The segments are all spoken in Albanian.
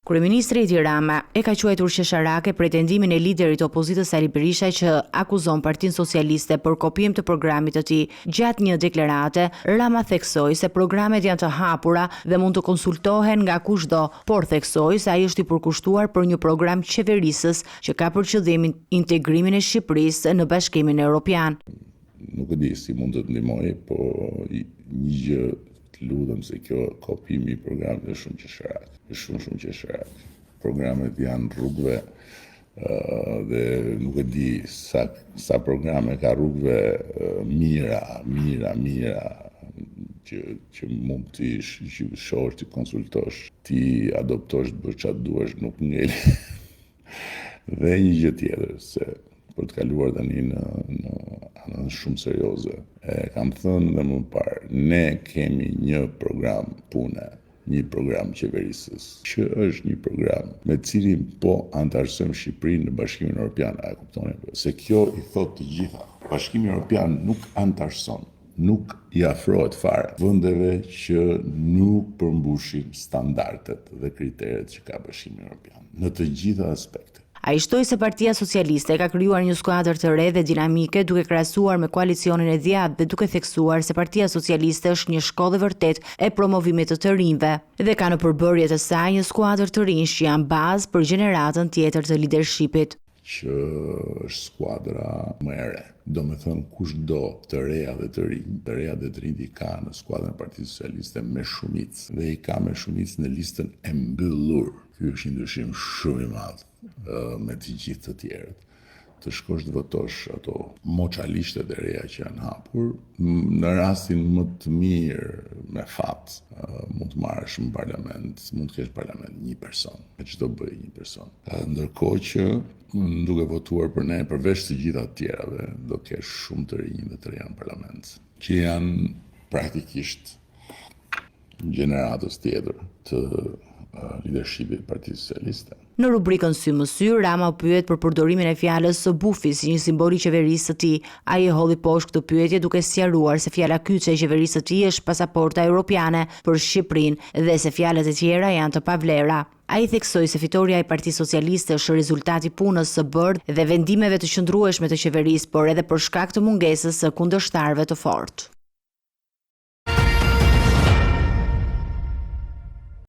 Kryeministri Edi Rama e ka quajtur qesharake pretendimin e liderit të opozitës Sali Berisha që akuzon Partinë Socialiste për kopjim të programit të tij. Gjatë një deklarate, Rama theksoi se programet janë të hapura dhe mund të konsultohen nga kushdo, por theksoi se ai është i përkushtuar për një program qeverisës që ka për qëllim integrimin e Shqipërisë në Bashkimin Europian. Nuk e di si mund të të ndihmoj, po një gjë Të lutem se kjo kopjimi i programit është shumë qesharak. Është shumë shumë qesharak. Programet janë rrugëve dhe nuk e di sa sa programe ka rrugëve mijëra, mijëra, mijëra që që mund t'i shohësh, t'i konsultosh, t'i adoptosh, të bësh çfarë duash, nuk ngel. Dhe një gjë tjetër, se për të kaluar tani në, në anën shumë serioze, e kam thënë dhe më parë, ne kemi një program pune, një program qeverisës, që është një program me të cilin po anëtarësojmë Shqipërinë në Bashkimin Europian, a e kuptoni? Se kjo i thotë të gjitha. Bashkimi Europian nuk anëtarëson nuk i afrohet fare vendeve që nuk përmbushin standardet dhe kriteret që ka Bashkimi Europian, në të gjitha aspektet. Ai shtoi se Partia Socialiste ka krijuar një skuadër të re dhe dinamike duke krahasuar me koalicionin e djathtë dhe duke theksuar se Partia Socialiste është një shkollë e vërtetë e promovimit të të rinjve dhe ka në përbërje të saj një skuadër të rinjsh që janë bazë për gjeneratën tjetër të lidershipit. që është skuadra më e re. Domethënë kush do të reja dhe të rinj, të reja dhe të rinjtë i ka në skuadrën e Partisë Socialiste me shumicë dhe i ka me shumicë në listën e mbyllur. Ky është një ndryshim shumë i madh me të gjithë të tjerët. Të shkosh të votosh ato moçalishtet e reja që janë hapur, në rastin më të mirë me fat, mund të marrësh në parlament, mund të kesh në parlament një person. E ç'do bëjë një person? Ndërkohë që duke votuar për ne, përveç të gjitha të tjerave, do kesh shumë të rinj dhe të reja në parlament, që janë praktikisht gjeneratës tjetër të lidershipit të Partisë Socialiste. Në rubrikën Sy më sy, Rama u pyet për përdorimin e fjalës së bufi si një simbol i qeverisë së tij. Ai e hodhi poshtë këtë pyetje duke sqaruar se fjala kyçe e qeverisë së tij është pasaporta europiane për Shqipërinë dhe se fjalët e tjera janë të pavlera. Ai theksoi se fitorja e Partisë Socialiste është rezultat i punës së bërë dhe vendimeve të qëndrueshme të qeverisë, por edhe për shkak të mungesës së kundërshtarëve të fortë.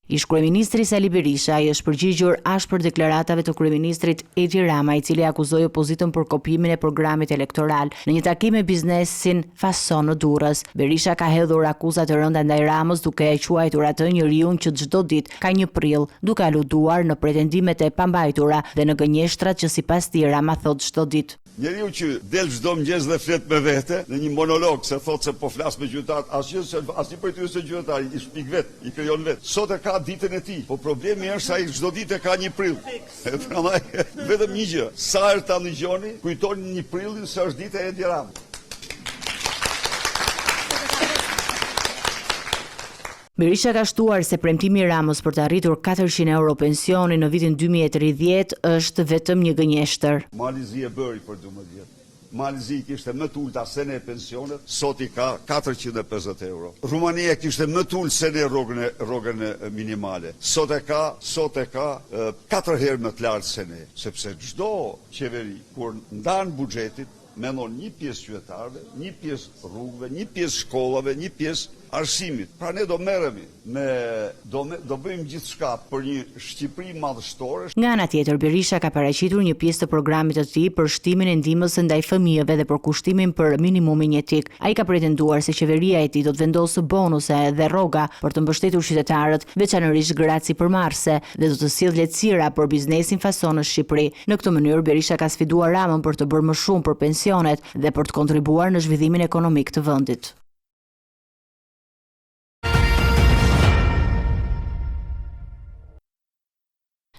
Ish-kryeministri Sali Berisha i është përgjigjur ashpër deklaratave të kryeministrit Edi Rama, i cili akuzoi opozitën për kopjimin e programit elektoral. Në një takim me biznesin fason në Durrës, Berisha ka hedhur akuza të rënda ndaj Ramës duke e quajtur atë njeriun që çdo ditë ka një prill, duke aluduar në pretendimet e pambajtura dhe në gënjeshtrat që sipas tij Rama thotë çdo ditë. Njeriu që del çdo mëngjes dhe flet me vete në një monolog se thotë se po flas me qytetarët, asgjë se asnjë prej tyre s'është qytetar, i shpik vetë, i krijon vetë. Sot e ka ditën e tij, po problemi është se ai çdo ditë e ka një prill. Prandaj vetëm një gjë, sa herë ta ndëgjoni, kujtoni një prillin se është dita e Edi Ramës. Berisha ka shtuar se premtimi i Ramës për të arritur 400 euro pensionin në vitin 2030 është vetëm një gënjeshtër. Mali i Zi e bëri për 12 vjet. Mali i Zi kishte më të ulëta se ne pensionet, sot i ka 450 euro. Rumania kishte më të ulët se ne rrogën e rrogën minimale. Sot e ka, sot e ka katër herë më të lartë se ne, sepse çdo qeveri kur ndan buxhetin mendon një pjesë qytetarëve, një pjesë rrugëve, një pjesë shkollave, një pjesë arsimit. Pra ne do merremi me do me, do bëjmë gjithçka për një Shqipëri madhështore. Nga ana tjetër, Berisha ka paraqitur një pjesë të programit të tij për shtimin e ndihmës ndaj fëmijëve dhe përkushtimin për minimumin jetik. Ai ka pretenduar se qeveria e tij do të vendosë bonuse dhe rroga për të mbështetur qytetarët, veçanërisht gratë sipërmarrëse, dhe do të sjellë lehtësira për biznesin fason në Shqipëri. Në këtë mënyrë, Berisha ka sfiduar Ramën për të bërë më shumë për pensionet dhe për të kontribuar në zhvillimin ekonomik të vendit.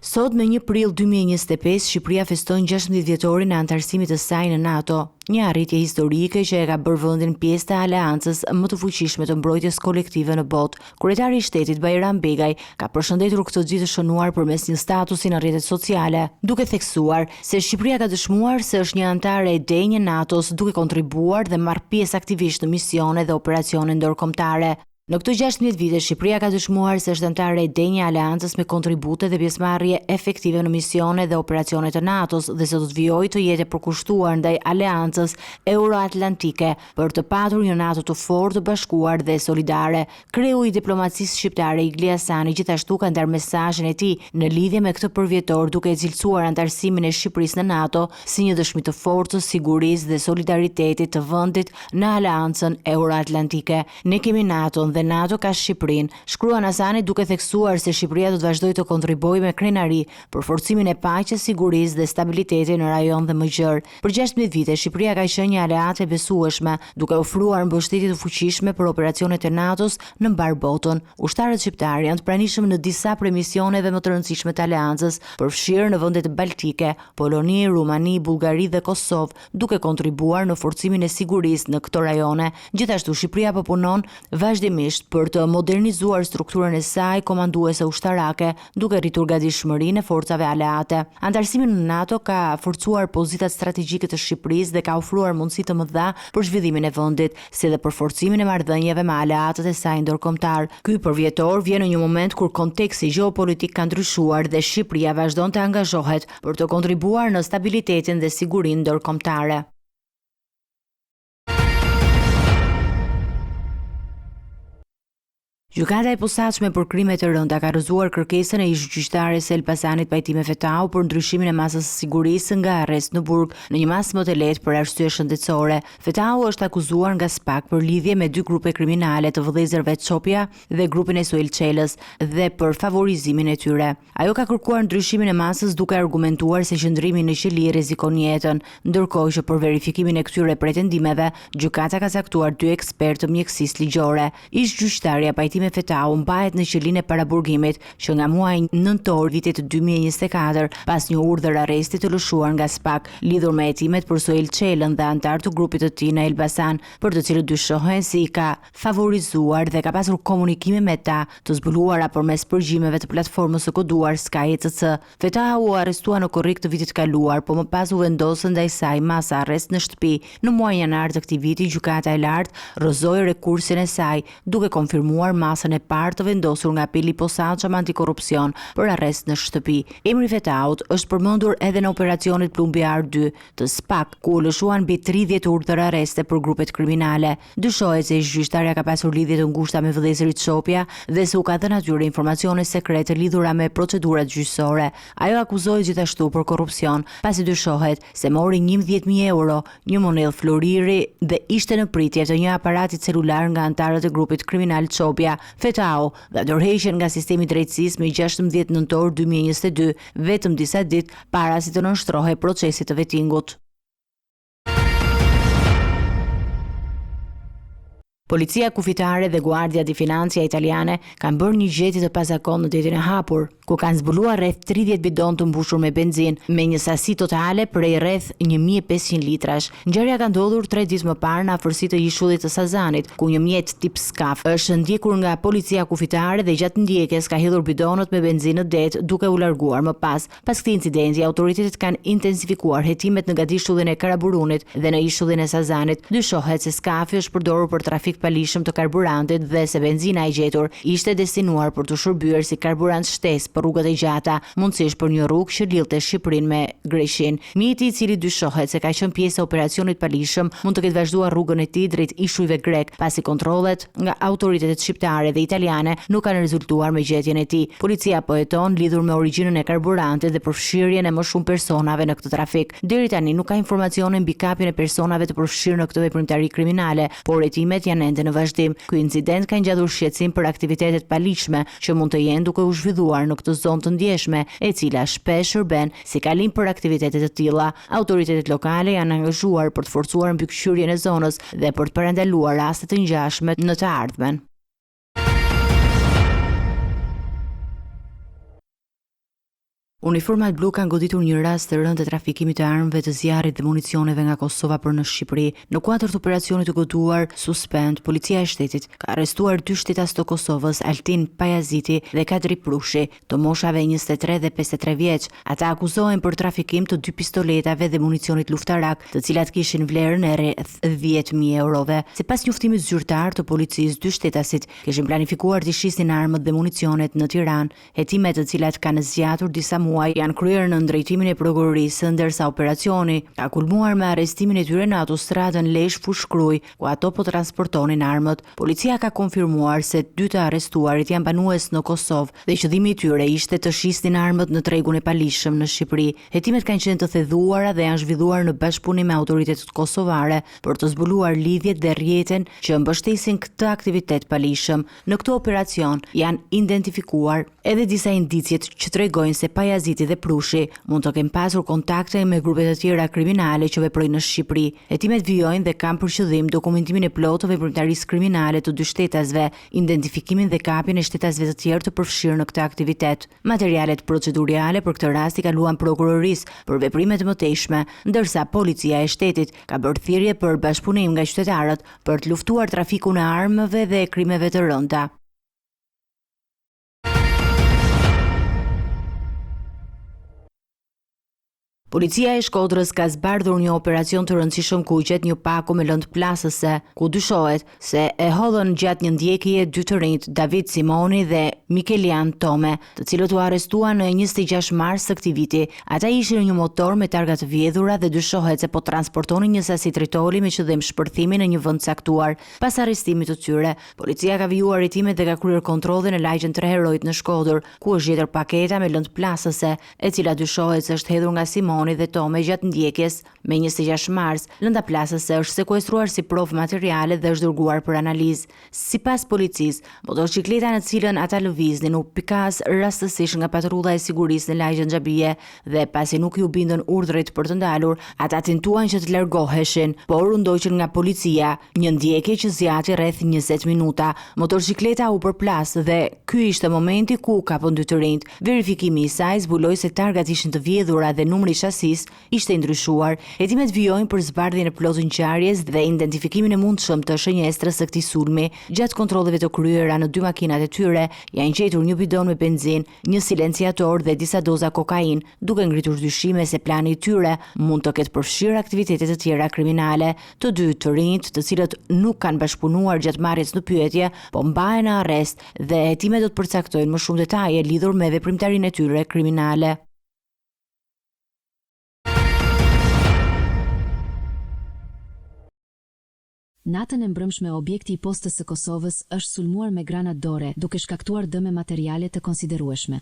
Sot me 1 prill 2025, Shqipëria feston 16 vjetorin e anëtarësimit të saj në NATO, një arritje historike që e ka bërë vendin pjesë të aleancës më të fuqishme të mbrojtjes kolektive në botë. Kryetari i shtetit Bajram Begaj ka përshëndetur këtë ditë të shënuar përmes një statusi në rrjetet sociale, duke theksuar se Shqipëria ka dëshmuar se është një anëtare e denjë e NATO-s duke kontribuar dhe marrë pjesë aktivisht në misione dhe operacione ndërkombëtare. Në këto 16 vite, Shqipëria ka dëshmuar se është anëtare e denjë e aleancës me kontribute dhe pjesëmarrje efektive në misione dhe operacione të NATO-s dhe se do të vijojë të jetë e përkushtuar ndaj aleancës euroatlantike për të patur një NATO të fortë, të bashkuar dhe solidare. Kreu i diplomacisë shqiptare Igli Hasani gjithashtu ka ndarë mesazhin e tij në lidhje me këtë përvjetor duke e cilësuar anëtarësimin e Shqipërisë në NATO si një dëshmi të forcës, sigurisë dhe solidaritetit të vendit në aleancën euroatlantike. Ne kemi NATO-n dhe NATO ka Shqipërinë, shkruan Hasani duke theksuar se Shqipëria do të vazhdojë të kontribuojë me krenari për forcimin e paqes, sigurisë dhe stabilitetit në rajon dhe më gjerë. Për 16 vite, Shqipëria ka qenë një aleate e besueshme, duke ofruar mbështetje të fuqishme për operacionet e NATO-s në mbarë botën. Ushtarët shqiptarë janë të pranishëm në disa prej misioneve më të rëndësishme të aleancës, përfshirë në vendet baltike, Poloni, Rumani, Bullgari dhe Kosovë, duke kontribuar në forcimin e sigurisë në këto rajone. Gjithashtu, Shqipëria po punon vazhdimisht për të modernizuar strukturën e saj komanduese ushtarake, duke rritur gatishmërinë e forcave aleate. Anëtarësimi në NATO ka forcuar pozitat strategjike të Shqipërisë dhe ka ofruar mundësi të mëdha për zhvillimin e vendit, si dhe për forcimin e marrëdhënieve me aleatët e saj ndërkombëtarë. Ky përvjetor vjen në një moment kur konteksti gjeopolitik ka ndryshuar dhe Shqipëria vazhdon të angazhohet për të kontribuar në stabilitetin dhe sigurinë ndërkombëtare. Gjykata e Posaçme për Krime të Rënda ka rrëzuar kërkesën e ish-gjyqtares së Elbasanit Pajtime Fetahu për ndryshimin e masës së sigurisë nga arrest në burg në një masë më të lehtë për arsye shëndetësore. Fetahu është akuzuar nga SPAK për lidhje me dy grupe kriminale të vëllezërve Çopja dhe grupin e Suel Çelës dhe për favorizimin e tyre. Ajo ka kërkuar ndryshimin e masës duke argumentuar se qëndrimi në qeli rrezikon jetën, ndërkohë që për verifikimin e këtyre pretendimeve, gjykata ka caktuar dy ekspertë të mjekësisë ligjore. Ish-gjyqtarja Pajtime Fetahu mbahet në qelinë e paraburgimit që nga muaji nëntor vitit 2024, pas një urdhër arresti të lëshuar nga SPAK, lidhur me hetimet për Suel Çelën dhe anëtarë të grupit të tij në Elbasan, për të cilët dyshohen se i ka favorizuar dhe ka pasur komunikime me ta, të zbuluara përmes përgjimeve të platformës së koduar Sky ECC. Fetahu u arrestua në korrik të vitit të kaluar, po më pas u vendos ndaj saj masa arrest në shtëpi. Në muajin janar të këtij viti, Gjykata e Lartë rrëzoi rekursin e saj, duke konfirmuar masën e parë të vendosur nga Apeli i Posaçëm Antikorrupsion për arrest në shtëpi. Emri i Fetahut është përmendur edhe në operacionit Plumbi i Artë 2 të SPAK, ku u lëshuan mbi 30 urdhër-arreste për grupet kriminale. Dyshohet se ish-gjyqtarja ka pasur lidhje të ngushta me vëllezërit Çopja dhe se u ka dhënë atyre informacione sekrete të lidhura me procedurat gjyqësore. Ajo akuzohet gjithashtu për korrupsion, pasi dyshohet se mori 11.000 euro, një monedhë floriri dhe ishte në pritje të një aparati celular nga anëtarët e grupit kriminal Çopja. Fetahu dha dorëheqjen nga sistemi i drejtësisë më 16 nëntor 2022, vetëm disa ditë para se të nënshtrohej procesit të vetingut. Policia kufitare dhe Guardia di Finanza italiane kanë bërë një gjetje të pazakontë në detin e hapur, ku kanë zbuluar rreth 30 bidonë të mbushur me benzinë, me një sasi totale prej rreth 1500 litrash. Ngjarja ka ndodhur 3 ditë më parë në afërsi të ishullit të Sazanit, ku një mjet tip skaf është ndjekur nga policia kufitare dhe gjatë ndjekjes ka hedhur bidonët me benzinë në det duke u larguar më pas. Pas këtij incidenti, autoritetet kanë intensifikuar hetimet në gadishullin e Karaburunit dhe në ishullin e Sazanit. Dyshohet se skafi është përdorur për trafik të paligjshëm të karburantit dhe se benzina e gjetur ishte destinuar për të shërbyer si karburant shtesë për rrugët e gjata, mundësisht për një rrugë që lidhte Shqipërinë me Greqinë. Mjeti i cili dyshohet se ka qenë pjesë e operacionit të paligjshëm, mund të ketë vazhduar rrugën e tij drejt ishujve grekë, pasi kontrollet nga autoritetet shqiptare dhe italiane nuk kanë rezultuar me gjetjen e tij. Policia po heton lidhur me origjinën e karburantit dhe përfshirjen e më shumë personave në këtë trafik. Deri tani nuk ka informacione mbi kapjen e personave të përfshirë në këtë veprimtari kriminale, por hetimet janë ende në vazhdim. Ky incident ka ngjallur shqetësim për aktivitete të paligjshme që mund të jenë duke u zhvilluar në këtë zonë të ndjeshme, e cila shpesh shërben si kalim për aktivitete të tilla. Autoritetet lokale janë angazhuar për të forcuar mbikëqyrjen e zonës dhe për të parandaluar raste të ngjashme në të ardhmen. Uniformat blu kanë goditur një rast të rëndë të trafikimit të armëve të zjarrit dhe municioneve nga Kosova për në Shqipëri. Në kuadër të operacionit të koduar Suspend, Policia e Shtetit ka arrestuar dy shtetas të Kosovës, Altin Pajaziti dhe Kadri Prushi, të moshave 23 dhe 53 vjeç. Ata akuzohen për trafikim të dy pistoletave dhe municionit luftarak, të cilat kishin vlerën e rreth 10.000 eurove. Sipas njoftimit zyrtar të policisë, dy shtetasit kishin planifikuar t'i shisnin armët dhe municionet në Tiranë. Hetimet të cilat kanë zgjatur disa muaj janë kryer nën drejtimin e prokurorisë, ndërsa operacioni ka kulmuar me arrestimin e tyre në autostradën Lezhë-Fushë-Krujë, ku ato po transportonin armët. Policia ka konfirmuar se dy të arrestuarit janë banues në Kosovë dhe qëllimi i tyre ishte të shisnin armët në tregun e paligjshëm në Shqipëri. Hetimet kanë qenë të thelluara dhe janë zhvilluar në bashkëpunim me autoritetet kosovare për të zbuluar lidhjet dhe rrjetin që mbështesin këtë aktivitet të paligjshëm. Në këtë operacion janë identifikuar edhe disa indicie që tregojnë se Pajaziti dhe Prushi mund të kenë pasur kontakte me grupe të tjera kriminale që veprojnë në Shqipëri. Hetimet vijojnë dhe kanë për qëllim dokumentimin e plotë të veprimtarisë kriminale të dy shtetasve, identifikimin dhe kapjen e shtetasve të tjerë të përfshirë në këtë aktivitet. Materialet proceduriale për këtë rast i kaluan prokurorisë për veprime të mëtejshme, ndërsa Policia e Shtetit ka bërë thirrje për bashkëpunim nga qytetarët për të luftuar trafikun e armëve dhe krimeve të rënda. Policia e Shkodrës ka zbardhur një operacion të rëndësishëm ku u gjet një pako me lëndë plasëse, ku dyshohet se e hodhën gjatë një ndjekjeje dy të rinjtë, David Simoni dhe Mikelian Tome, të cilët u arrestuan në 26 mars të këtij viti. Ata ishin në një motor me targa të vjedhura dhe dyshohet se po transportonin një sasi tritoli me qëllim shpërthimi në një vend të caktuar. Pas arrestimit të tyre, policia ka vijuar hetimet dhe ka kryer kontrolle në lagjen Tre Heronjtë në Shkodër, ku është gjetur paketa me lëndë plasëse, e cila dyshohet se është hedhur nga Simoni dhe Tome gjatë ndjekjes. Me 26 mars, lënda plasëse është sekuestruar si provë materiale dhe është dërguar për analizë. Sipas policisë, motoçikleta në të cilën ata lëviznin u pikas rastësisht nga patrulla e sigurisë në lagjen Xhabije dhe pasi nuk iu bindën urdhrit për të ndalur, ata tentuan që të largoheshin, por u ndoqën nga policia, një ndjekje që zgjati rreth 20 minuta. Motoçikleta u përplas dhe ky ishte momenti ku u kapën dy të rinjtë. Verifikimi i saj zbuloi se targat ishin të vjedhura dhe numri i shasisë ishte i ndryshuar. Hetimet vijojnë për zbardhjen e plotë të ngjarjes dhe identifikimin e mundshëm të shënjestrës së këtij sulmi. Gjatë kontrolleve të kryera në dy makinat e tyre, janë gjetur një bidon me benzinë, një silenciator dhe disa doza kokainë, duke ngritur dyshime se plani i tyre mund të ketë përfshirë aktivitete të tjera kriminale. Të dy të rinjtë, të cilët nuk kanë bashkëpunuar gjatë marrjes në pyetje, po mbahen në arrest dhe hetimet do të përcaktojnë më shumë detaje lidhur me veprimtarinë e tyre kriminale. Natën e mbrëmshme objekti i Postës së Kosovës është sulmuar me granat dore, duke shkaktuar dëme materiale të konsiderueshme.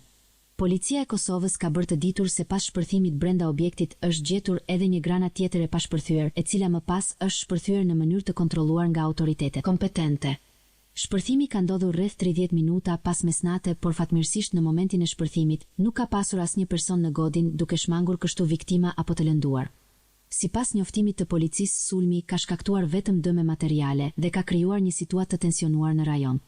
Policia e Kosovës ka bërë të ditur se pas shpërthimit brenda objektit është gjetur edhe një granat tjetër e pashpërthyer, e cila më pas është shpërthyer në mënyrë të kontrolluar nga autoritetet kompetente. Shpërthimi ka ndodhur rreth 30 minuta pas mesnate por fatmirësisht në momentin e shpërthimit nuk ka pasur asnjë person në godinë duke shmangur kështu viktima apo të lënduar. Sipas njoftimit të policisë sulmi ka shkaktuar vetëm dëme materiale dhe ka krijuar një situatë të tensionuar në rajon.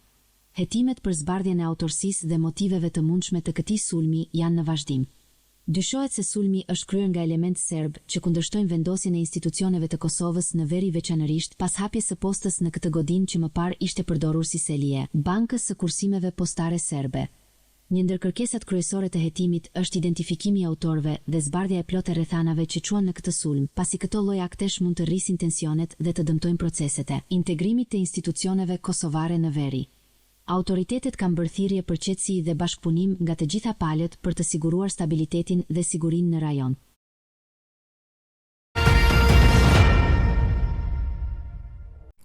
Hetimet për zbardhjen e autorësisë dhe motiveve të mundshme të këtij sulmi janë në vazhdim. Dyshohet se sulmi është kryer nga elementë serbë që kundërshtojnë vendosjen e institucioneve të Kosovës në veri veçanërisht pas hapjes së postës në këtë godinë që më parë ishte përdorur si seli e Bankës së Kursimeve Postare Serbe. Një ndër kërkesat kryesore të hetimit është identifikimi i autorëve dhe zbardhja e plotë e rrethanave që çuan në këtë sulm, pasi këto lloj aktesh mund të rrisin tensionet dhe të dëmtojnë proceset e integrimit të institucioneve kosovare në veri. Autoritetet kanë bërë thirrje për qetësi dhe bashkëpunim nga të gjitha palët për të siguruar stabilitetin dhe sigurinë në rajon.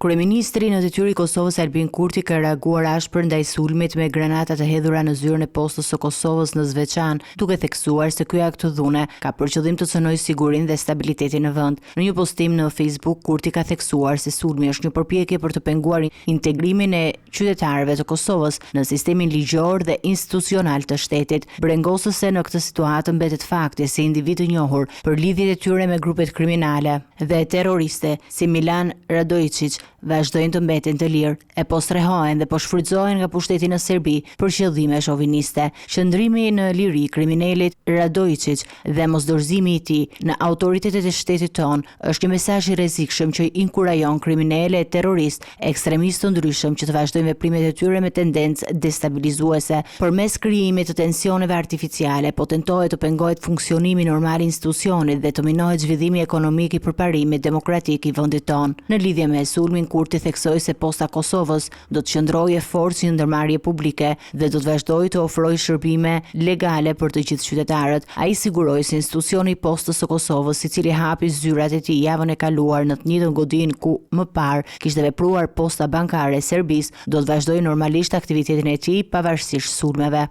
Kryeministri në detyrë i Kosovës Albin Kurti ka reaguar ashpër ndaj sulmit me granata të hedhura në zyrën e Postës së Kosovës në Zveçan, duke theksuar se ky akt dhune ka për qëllim të cënojë sigurinë dhe stabilitetin në vend. Në një postim në Facebook, Kurti ka theksuar se sulmi është një përpjekje për të penguar integrimin e qytetarëve të Kosovës në sistemin ligjor dhe institucional të shtetit. Brengosëse në këtë situatë mbetet fakti se individë të njohur për lidhjet e tyre me grupet kriminale dhe terroriste si Milan Radoiçiq. vazhdojnë të mbeten të lirë e po strehohen dhe po shfrytëzohen nga pushteti në Serbi për qëllime shoviniste. Qëndrimi në liri i kriminelit Radoiçiq dhe mosdorëzimi i tij në autoritetet e shtetit tonë është një mesazh i rrezikshëm që inkurajon kriminelë e terroristë, ekstremistë të ndryshëm që të vazhdojnë veprimet e tyre me tendencë destabilizuese. Përmes krijimit të tensioneve artificiale, po tentohet të pengohet funksionimi normal i institucionit dhe të minohet zhvillimi ekonomik i përparimit demokratik i vendit tonë. Në lidhje me sulmin, Kurti theksoi se Posta e Kosovës do të qëndrojë e fortë si një ndërmarrje publike dhe do të vazhdojë të ofrojë shërbime legale për të gjithë qytetarët. Ai siguroi se institucioni i Postës së Kosovës, i cili hapi zyrat e tij javën e kaluar në të njëjtën godinë ku më parë kishte vepruar Posta Bankare e Serbisë, do të vazhdojë normalisht aktivitetin e tij pavarësisht sulmeve.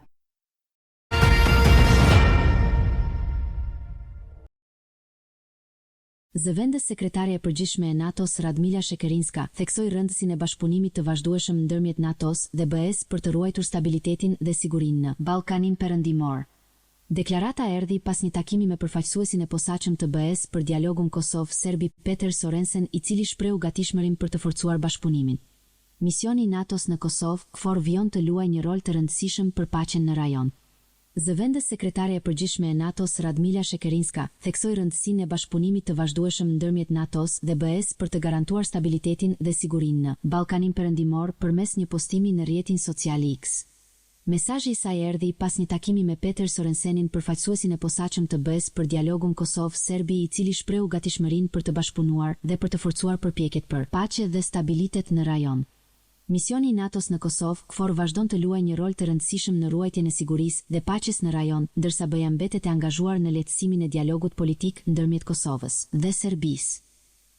Zëvendës sekretarja e përgjithshme e NATO-s Radmila Shekerinska theksoi rëndësinë e bashkëpunimit të vazhdueshëm ndërmjet NATO-s dhe BE-së për të ruajtur stabilitetin dhe sigurinë në Ballkanin Perëndimor. Deklarata erdhi pas një takimi me përfaqësuesin e posaçëm të BE-së për dialogun Kosovë-Serbi Peter Sorensen i cili shprehu gatishmërinë për të forcuar bashkëpunimin. Misioni i NATO-s në Kosovë, KFOR vijon të luajë një rol të rëndësishëm për paqen në rajon. Zëvendës sekretarja e përgjithshme e NATO-s Radmila Shekerinska theksoi rëndësinë e bashkëpunimit të vazhdueshëm ndërmjet NATO-s dhe BE-së për të garantuar stabilitetin dhe sigurinë në Ballkanin Perëndimor përmes një postimi në rrjetin social X. Mesazhi i saj erdhi pas një takimi me Peter Sorensenin përfaqësuesin e posaçëm të BE-së për dialogun Kosovë Serbi i cili shprehu gatishmërinë për të bashkëpunuar dhe për të forcuar përpjekjet për paqe dhe stabilitet në rajon. Misioni i NATO-s në Kosovë, KFOR vazhdon të luajë një rol të rëndësishëm në ruajtjen e sigurisë dhe paqes në rajon, ndërsa BE-ja mbetet e angazhuar në lehtësimin e dialogut politik ndërmjet Kosovës dhe Serbisë.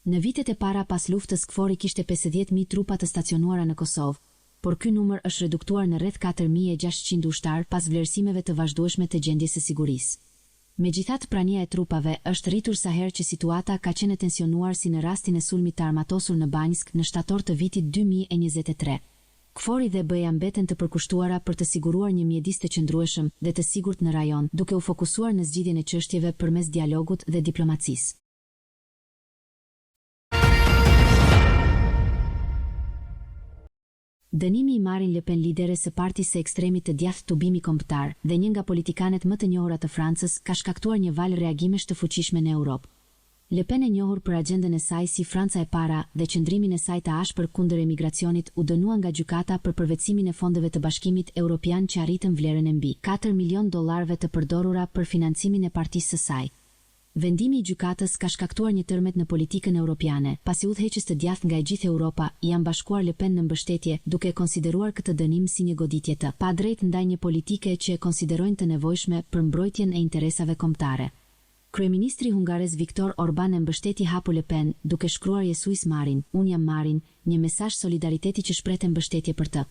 Në vitet e para pas luftës KFOR-i kishte 50,000 trupa të stacionuara në Kosovë, por ky numër është reduktuar në rreth 4600 ushtarë pas vlerësimeve të vazhdueshme të gjendjes së sigurisë. Megjithatë prania e trupave është rritur sa herë që situata ka qenë e tensionuar si në rastin e sulmit të armatosur në Banjskë në shtator të vitit 2023. KFOR-i dhe BE-ja mbeten të përkushtuara për të siguruar një mjedis të qëndrueshëm dhe të sigurt në rajon, duke u fokusuar në zgjidhjen e çështjeve përmes dialogut dhe diplomacisë. Dënimi i Marine Le Pen lideres së partisë së ekstremit të djathtë Tubimi Kombëtar dhe një nga politikanet më të njohura të Francës ka shkaktuar një valë reagimesh të fuqishme në Europë. Le Pen e njohur për axhendën e saj si Franca e para dhe qëndrimin e saj të ashpër kundër emigracionit u dënua nga gjykata për përvetësimin e fondeve të Bashkimit Europian që arritën vlerën e mbi katër milionë dollarëve të përdorura për financimin e partisë së saj. Vendimi i gjykatës ka shkaktuar një tërmet në politikën europiane, pasi udhëheqës të djathtë nga e gjithë Europa i janë bashkuar Le Pen në mbështetje, duke e konsideruar këtë dënim si një goditje të padrejtë ndaj një politike që e konsiderojnë të nevojshme për mbrojtjen e interesave kombëtare. Kryeministri hungarez Viktor Orban e mbështeti hapur Le Pen, duke shkruar Je suis Marine, Unë jam Marine, një mesazh solidariteti që shprehte mbështetje për të.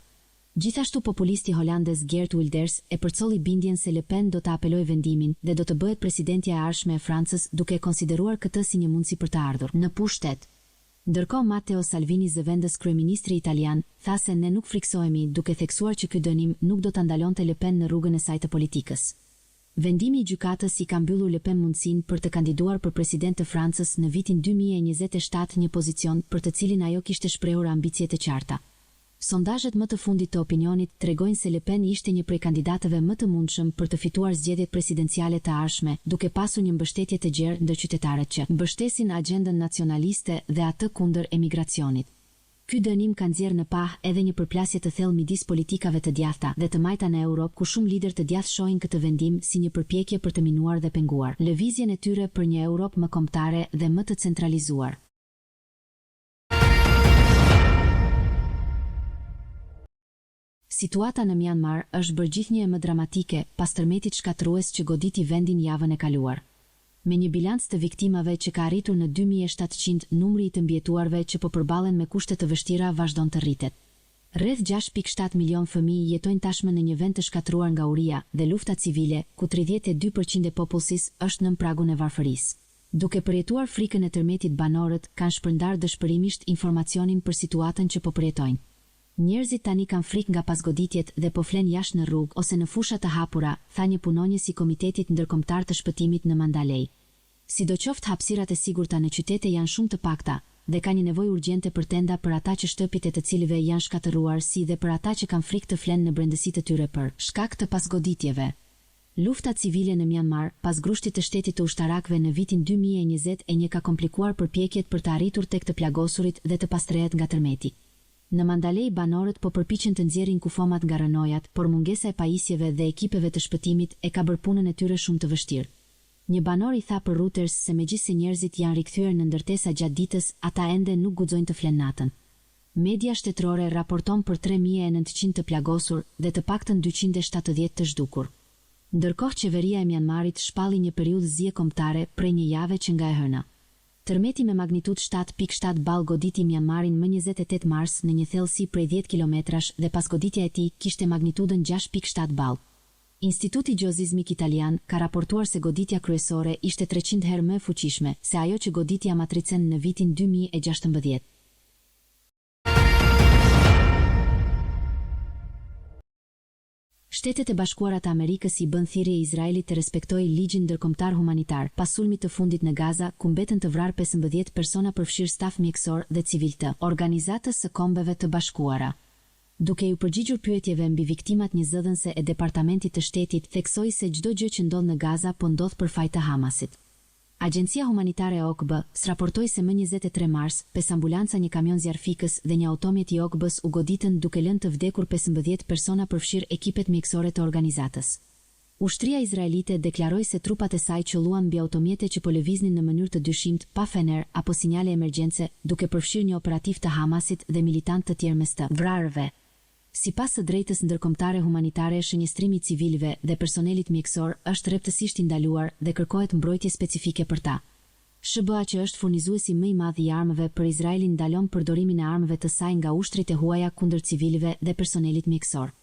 Gjithashtu populisti holandez Geert Wilders e përcolli bindjen se Le Pen do ta apelojë vendimin dhe do të bëhet presidentja e ardhshme e Francës duke e konsideruar këtë si një mundësi për të ardhur në pushtet. Ndërkohë Matteo Salvini zëvendës kryeministri italian tha se ne nuk frikësohemi duke theksuar që ky dënim nuk do ta ndalonte Le Pen në rrugën e saj të politikës. Vendimi i gjykatës i ka mbyllur Le Pen mundësinë për të kandiduar për president të Francës në vitin 2027 një pozicion për të cilin ajo kishte shprehur ambicie të qarta. Sondazhet më të fundit të opinionit tregojnë se Le Pen ishte një prej kandidatëve më të mundshëm për të fituar zgjedhjet presidenciale të ardhshme, duke pasur një mbështetje të gjerë ndër qytetarët që mbështesin axhendën nacionaliste dhe atë kundër emigracionit. Ky dënim ka nxjerrë në pah edhe një përplasje të thellë midis politikave të djathta dhe të majta në Europë ku shumë liderë të djathtë shohin këtë vendim si një përpjekje për të minuar dhe penguar lëvizjen e tyre për një Europë më kombëtare dhe më të centralizuar. Situata në Mianmar është bërë gjithnjë e më dramatike pas tërmetit shkatërrues që goditi vendin javën e kaluar. Me një bilanc të viktimave që ka arritur në 2700 numri i të mbijetuarve që po përballen me kushte të vështira vazhdon të rritet. Rreth 6,7 milionë fëmijë jetojnë tashmë në një vend të shkatërruar nga uria dhe lufta civile ku 32 për qind e popullsisë është nën pragun e varfërisë. Duke përjetuar frikën e tërmetit banorët kanë shpërndarë dëshpërimisht informacionin për situatën që po përjetojnë. Njerëzit tani kanë frikë nga pasgoditjet dhe po flenë jashtë në rrugë ose në fusha të hapura, tha një punonjës i Komitetit Ndërkombëtar të Shpëtimit në Mandalay. Sidoqoftë hapësirat e sigurta në qytete janë shumë të pakta. dhe ka një nevojë urgjente për tenda për ata që shtëpitë e të cilëve janë shkatërruar si dhe për ata që kanë frikë të flenë në brendësi të tyre për shkak të pasgoditjeve. Lufta civile në Mianmar pas grushtit të shtetit të ushtarakëve në vitin 2021 ka komplikuar përpjekjet për të arritur tek të plagosurit dhe të pastrehët nga tërmeti. Në Mandalay banorët po përpiqen të nxjerrin kufomat nga rrënojat, por mungesa e pajisjeve dhe ekipeve të shpëtimit e ka bërë punën e tyre shumë të vështirë. Një banor i tha për Reuters se megjithëse njerëzit janë rikthyer në ndërtesa gjatë ditës, ata ende nuk guxojnë të flenë natën. Media shtetërore raporton për 3900 të plagosur dhe të paktën 270 të zhdukur. Ndërkohë qeveria e Mianmarit shpalli një periudhë zie kombëtare prej një jave që nga e hëna. Tërmeti me magnitudë 7,7 ballë goditi Mianmarin më 28 mars në një thellësi prej dhjetë kilometrash dhe pasgoditja e tij kishte magnitudën 6,7 ballë. Instituti Gjeosizmik Italian ka raportuar se goditja kryesore ishte 300 herë më e fuqishme se ajo që goditi Amatricen në vitin 2016. Shtetet e Bashkuara të Amerikës i bënë thirrje Izraelit të respektojë ligjin ndërkombëtar humanitar, pas sulmit të fundit në Gaza, ku mbetën të vrarë 15 persona përfshirë staf mjekësor dhe civilë të Organizatës së Kombeve të Bashkuara. Duke iu përgjigjur pyetjeve mbi viktimat një zëdhënëse e Departamentit të Shtetit theksoi se çdo gjë që ndodh në Gaza po ndodh për faj të Hamasit. Agjencia Humanitare e OKB-së raportoi se më 23 mars, pesë ambulanca një kamion zjarrfikës dhe një automjet i OKB-së u goditën duke lënë të vdekur 15 persona përfshirë ekipet mjekësore të organizatës. Ushtria izraelite deklaroi se trupat e saj qëlluan mbi automjete që po lëviznin në mënyrë të dyshimtë pa fenerë apo sinjale emergjence duke përfshirë një operativ të Hamasit dhe militantë të tjerë mes të vrarëve. Sipas së drejtës ndërkombëtare humanitare shënjestrimi i civilëve dhe personelit mjekësor është rreptësisht i ndaluar dhe kërkohet mbrojtje specifike për ta. SHBA që është furnizuesi më i madh i armëve për Izraelin ndalon përdorimin e armëve të saj nga ushtritë e huaja kundër civilëve dhe personelit mjekësor.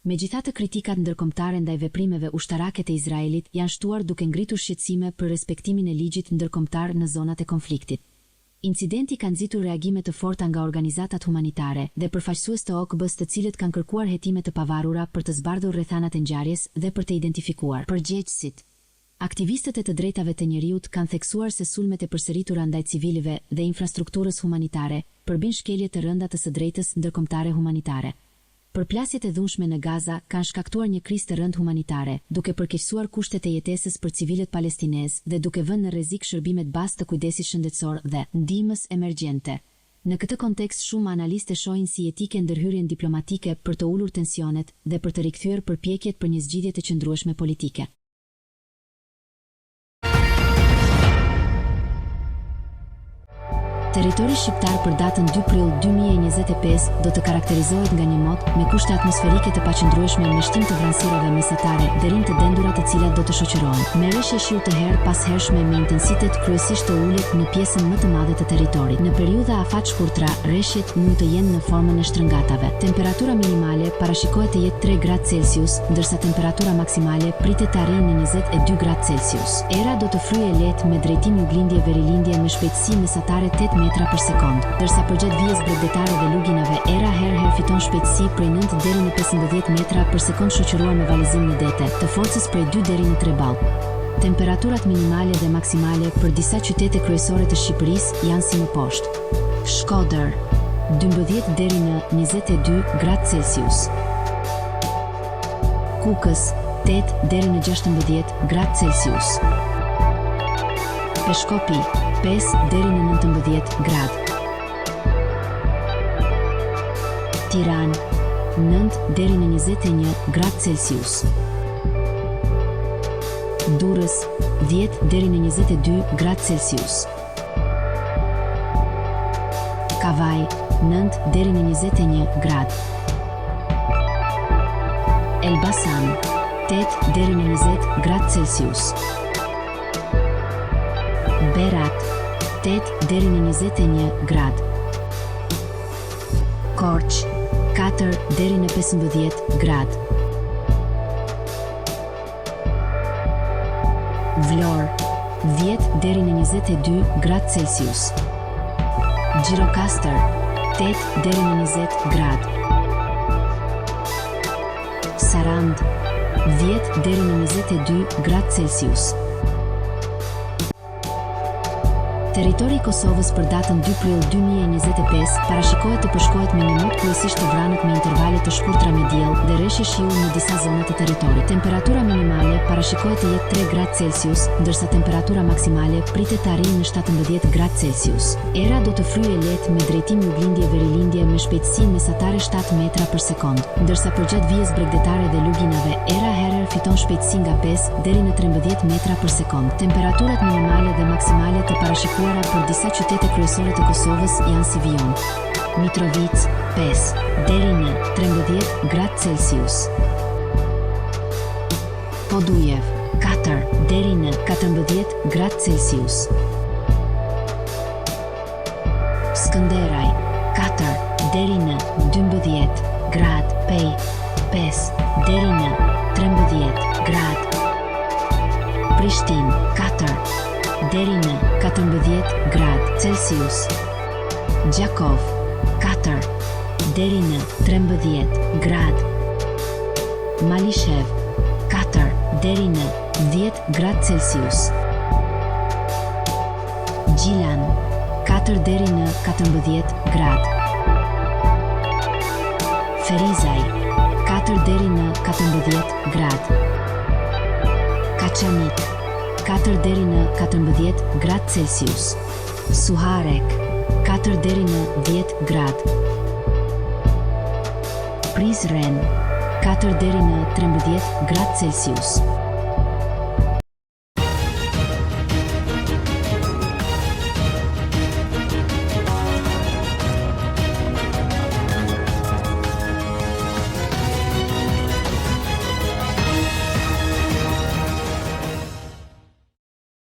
Megjithatë kritikat ndërkombëtare ndaj veprimeve ushtarake të Izraelit janë shtuar duke ngritur shqetësime për respektimin e ligjit ndërkombëtar në zonat e konfliktit. Incidenti ka nxitur reagime të forta nga organizatat humanitare dhe përfaqësues të OKB-së të cilët kanë kërkuar hetime të pavarura për të zbardhur rrethanat e ngjarjes dhe për të identifikuar përgjegjësit. Aktivistët e të drejtave të njeriut kanë theksuar se sulmet e përsëritura ndaj civilëve dhe infrastrukturës humanitare përbëjnë shkelje të rënda të së drejtës ndërkombëtare humanitare. Përplasjet e dhunshme në Gaza kanë shkaktuar një krizë të rëndë humanitare, duke përkeqësuar kushtet e jetesës për civilët palestinezë dhe duke vënë në rrezik shërbimet bazë të kujdesit shëndetësor dhe ndihmës emergjente. Në këtë kontekst shumë analistë e shohin si jetike ndërhyrjen diplomatike për të ulur tensionet dhe për të rikthyer përpjekjet për një zgjidhje të qëndrueshme politike. Territori shqiptar për datën 2 prill 2025 do të karakterizohet nga një mot me kushte atmosferike të paqëndrueshme me shtim të vranësirave mesatare deri në të dendura të cilat do të shoqërohen me reshje shiu të herëpashershme me intensitet kryesisht të ulët në pjesën më të madhe të territorit. Në periudha afatshkurtra, reshjet mund të jenë në formën e shtrëngatave. Temperatura minimale parashikohet të jetë 3 gradë Celsius, ndërsa temperatura maksimale pritet të arrijë në 22 gradë Celsius. Era do të fryjë e lehtë me drejtim juglindje-verilindje me shpejtësi mesatare 8 metra për sekondë, ndërsa përgjatë vijës bregdetare dhe luginave era herë-herë fiton shpejtësi prej 9 deri në 15 metra për sekondë shoqëruar me valëzim në dete, të forcës prej 2 deri në 3 ballë. Temperaturat minimale dhe maksimale për disa qytete kryesore të Shqipërisë janë si më poshtë. Shkodër, 12 deri në 22 gradë Celsius. Kukës, 8 deri në 16 gradë Celsius. Peshkopi, 5 deri në 19 gradë. Tiranë, 9 deri në 21 gradë Celsius. Durrës, 10 deri në 22 gradë Celsius. Kavajë, 9 deri në 21 gradë. Elbasan, 8 deri në 20 gradë Celsius. Berat, 8 deri në 21 gradë. Korçë, 4 deri në 15 gradë. Vlorë, 10 deri në 22 gradë Celsius. Gjirokastër, 8 deri në 20 gradë. Sarandë, 10 deri në 22 gradë Celsius. Territori i Kosovës për datën dy prill 2025 parashikohet të përshkohet me një mot kryesisht të vranët me intervale të shkurtra me diell dhe reshje shiu në disa zona të territorit. Temperatura minimale parashikohet të jetë tre gradë Celsius, ndërsa temperatura maksimale pritet të arrijë në 17 gradë Celsius. Era do të fryjë e lehtë me drejtim juglindje-verilindje me shpejtësi mesatare shtatë metra për sekondë, ndërsa përgjatë vijës bregdetare dhe luginave era herë-herë fiton shpejtësi nga pesë deri në 13 metra për sekondë. Temperaturat minimale dhe maksimale të parashikuara për disa qytete kryesore të Kosovës janë si vijon: Mitrovicë, 5 deri në 13 gradë Celsius. Podujevë, 4 deri në 14 gradë Celsius. Skënderaj, 4 deri në 12 gradë, Pejë, 5 deri në 13 gradë, Prishtinë, 4 deri në 14 gradë Celsius, Gjakovë, 4 deri në 13 gradë, Malishevë, 4 deri në 10 gradë Celsius. Gjilan, 4 deri në 14 gradë. Ferizaj, 4 deri në 14 gradë. Kaçanik, 4 deri në 14 gradë Celsius. Suharek, 4 deri në 10 gradë. Prizren, 4 deri në 13 gradë Celsius.